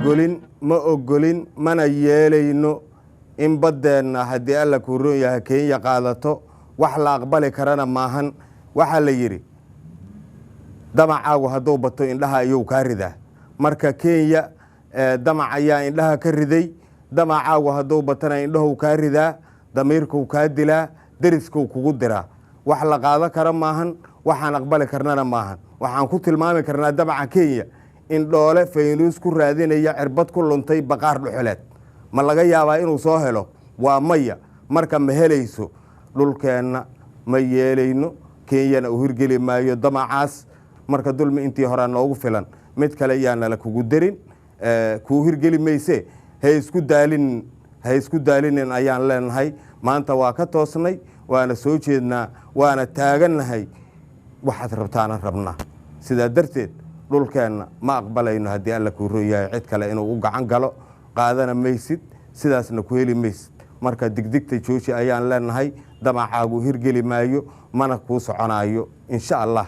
Ogolin, ma ogolin, mana yeelayno in baddeenna haddii Alla kuu roon yahay Kenya qaadato. Wax la aqbali karana maahan. Waxaa la yidhi, damacaagu hadduu bato indhaha ayuu kaa ridaa. Marka Kenya damac ayaa indhaha ka riday. Damacaagu hadduu batana indhahu kaa ridaa, damiirkuu kaa dilaa, deriskuu kugu diraa. Wax la qaado kara maahan, waxaan aqbali karnana maahan. Waxaan ku tilmaami karnaa damaca Kenya indhoole faynuus ku raadinaya cirbad ku luntay baqaar dhuxuleed. Ma laga yaabaa inuu soo helo? Waa maya. Marka ma helayso dhulkeenna, ma yeelayno. Kenyana u hirgeli maayo damacaas. Marka dulmi intii horaa noogu filan, mid kale yaanala kugu darin. Kuu hirgeli mayse, ha isku daalin, ha isku daalinin ayaan leenahay. Maanta waa ka toosnay, waana soo jeednaa, waana taagannahay. Waxaad rabtaana rabnaa. Sidaa darteed dhulkeenna ma aqbalayno haddii Alla kuu roon yahay cid kale inuu u gacan galo. Qaadana maysid, sidaasna ku heli maysid. Marka digdigta jooji ayaan leenahay. Damacaagu hirgeli maayo, mana kuu soconaayo, insha Allah.